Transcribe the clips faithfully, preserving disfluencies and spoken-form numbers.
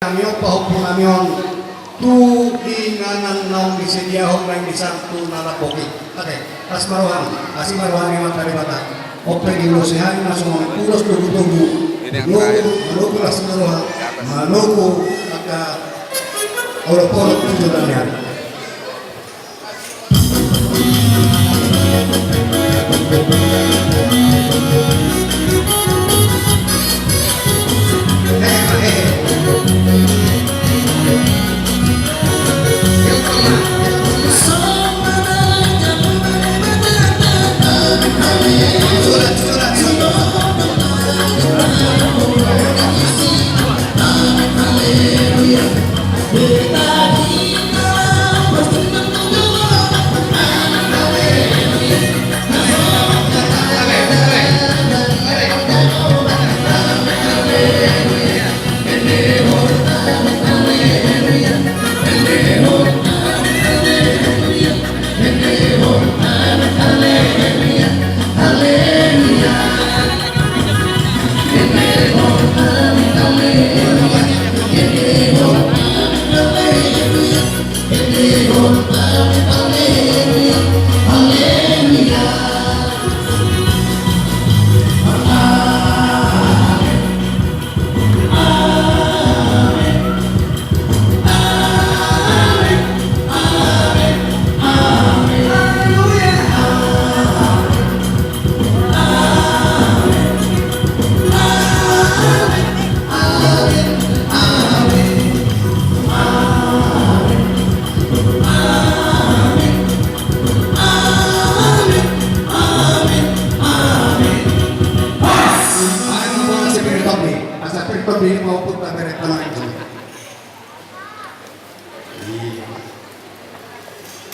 Nami on pahompu nami on tu inganan naung disediahon naeng di sangtu na lambok i. Ate, las ma roham, asi ma roha ni Amanta Debata. On pe diulosi hami ma songon ulos togutogu. Manogu, manogu las ni roha, manogu angka olopolop tu joloan i.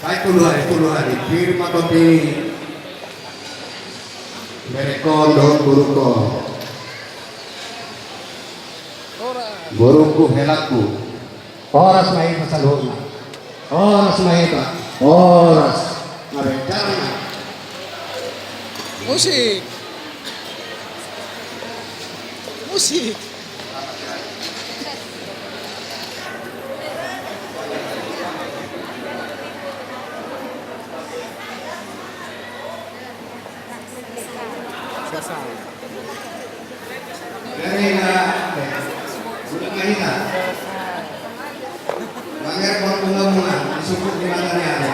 Baik, puluh hari, puluh hari. Pir ma topi berekon dohot borungkon. Borungku, helakku. Horas ma hita saluhutna. Horas ma hita. Horas. Ngabe jarang. Musik. Musik. Dari na, eh, udah nggak hina. Manger buat bunga-bunga, disukut di mata ni ada.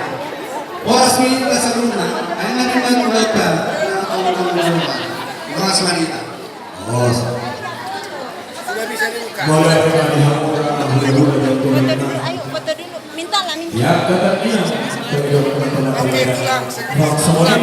Horas ma hita saluhutna, aina di mana mereka. Horas ma hita. Horas. Sudah bisa dibuka. Boleh, boleh, boleh. Foto dulu, ayo foto dulu. Minta lah, minta. Ya, kata dia. Oke, pulang. Bang, semuanya.